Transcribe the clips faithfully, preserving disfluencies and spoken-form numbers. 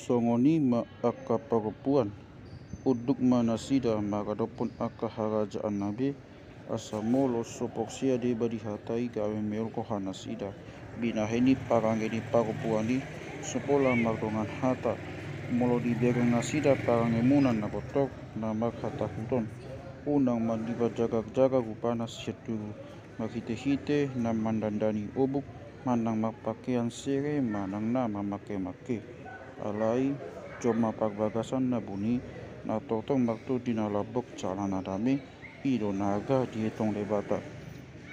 Songon i ma angka parompuan, unduk ma nasida maradophon angka harajaanna be, asa molo so porsea deba di hata i gabe meol roha nasida. Binahen i parange ni parompuan i, so pola mardongan hata. Molo dibereng nasida parangemuna na torop na marhatahuton, unang ma dipajagarjagar rupana sian tugu, marhitehite na mandandani obuk, manang marpahean sere, manang na mamakemake. Alai jolma parbagasan na buni, na tongtong martondi na lambok jala na dame, i do na gabe dietong Debata.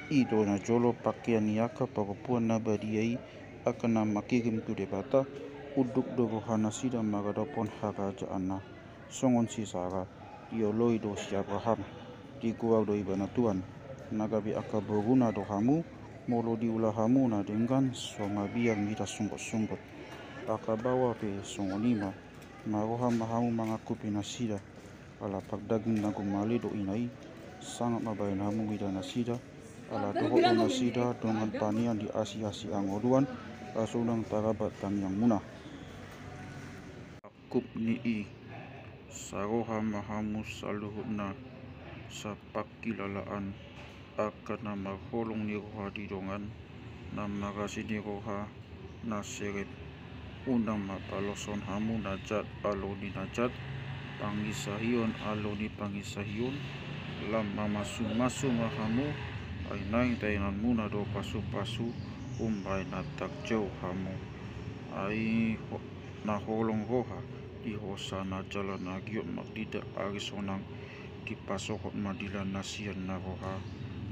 I do najolo pahean ni angka parompuan na badia i, angka na mangkirim tu Debata. Unduk do rohanasida maradophon harajaanna. Songon si Sara, dioloi do si Abraham, digoar do ibana Tuhan. Na gabe angka boruna do hamu, molo diula hamu na denggan, so mabiar mida sungkot-sungkot. Angka baoa pe songon i ma, marroha ma hamu mangangkupi nasida. Ala pardaging na gumale do ina i, sangap ma bahen hamu mida nasida. Ala dohot do nasida dongan panean di asi-asi hangoluan, asa unang taraba tangiangmuna. Angkup ni i, saroha ma hamu saluhutna, sapangkilalaan, angka na marholong ni roha di dongan, na marasi ni roha, na serep. Unang ma paloshon hamu na jat alo ni na jat, panginsahihon alo ni panginsahihon. Lam mamasumasu ma hamu, ai naeng taenonmuna do pasupasu, umbahen na tarjou hamu. Ai ho-, na holong roha, di hosana jala na giot marnida ari sonang, dipasohot ma dilan na sian na roha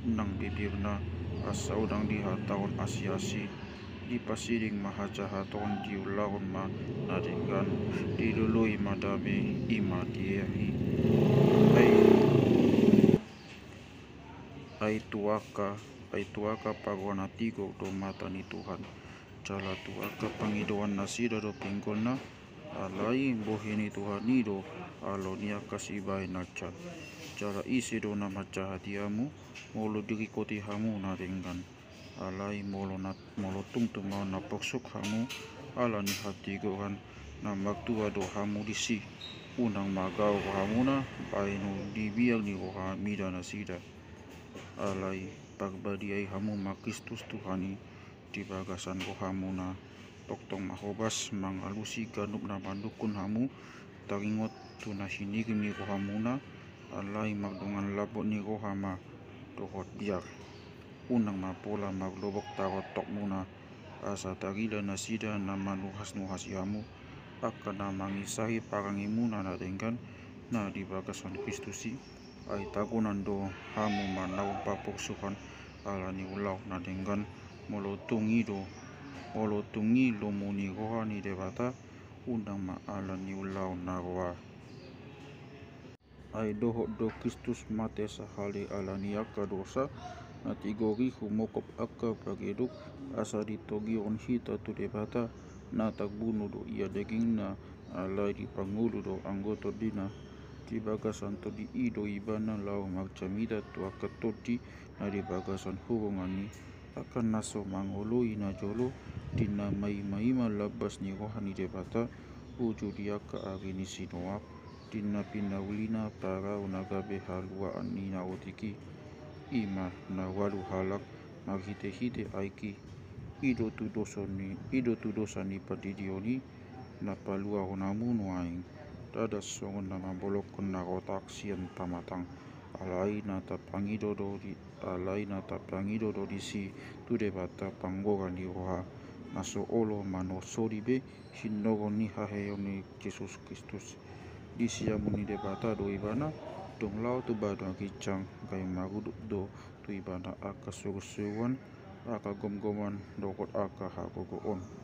nang bibirna, asa unang dihatahon asi-asi. Dipasiding ma hajahaton, diulahon ma na denggan, dilului ma dame, i ma diehi. Ai, ai tu angka, ai tu angka parroha na tigor do mata ni Tuhan, jala tu angka pangidoan nasida do pinggolna. Alai bohi ni Tuhan i do alo ni angka sibahen na jat. Jala ise do na manjahati hamu, molo diringkoti hamu na denggan? Alai molo na, molo tung tumau na porsuk hamu ala ni hatigoran, na martua do hamu disi. Unang ma gau rohamuna, bahen do di biar ni roha mida nasida. Alai parbadiai hamu ma Kristus Tuhan i di bagasan rohamuna. Tongtong ma hobas mangalusi ganup na mandungkun hamu, taringot tu na hinirim ni rohamuna. Alai mardongan lambok ni roha ma dohot biar. Unang ma pola marlobok tarotokmuna, asa tarida nasida na manuhasnuhasi hamu, angka na manginsahi parangemuna na denggan na di bagasan Kristus i. Ai tagonan do hamu manaon paporsuhan ala ni ulaon na denggan, molo tung i do, molo tung i lomo ni roha ni Debata, unang ma ala ni ulaon na roa. Ai dohot do Kristus mate sahali ala ni angka dosa, na tigor i humongkop angka pageduk, asa ditogihon hita tu Debata. Na tarbunu do ia dagingna, alai dipangolu do anggo tondina. Di bagasan tondi i do ibana laho marjamita tu angka tondi na di bagasan hurungan i. Angka na so mangoloi najolo, di na maimaima lambas ni roha ni Debata, uju di angka ari ni si Noa, di na pinaulina parau na gabe haluaan ni na otik i. I ma na ualu halak marhitehite aek i. I do tu dosa ni, i do tu dosa ni pandidion i, na paluahon hamu nuaeng, ndada songon na mambolongkon na rotak sian pamatang. Alai na tapangido do di, alai na tapangido do disi tu Debata panggora ni roha, na so olo manosodi be, sinoron ni haheheon ni Jesus Kristus. Di siamun ni Debata do ibana, dung laho tu banua ginjang, gabe marudut do tu ibana angka surusuruan, angka gomgoman dohot angka hagogoon.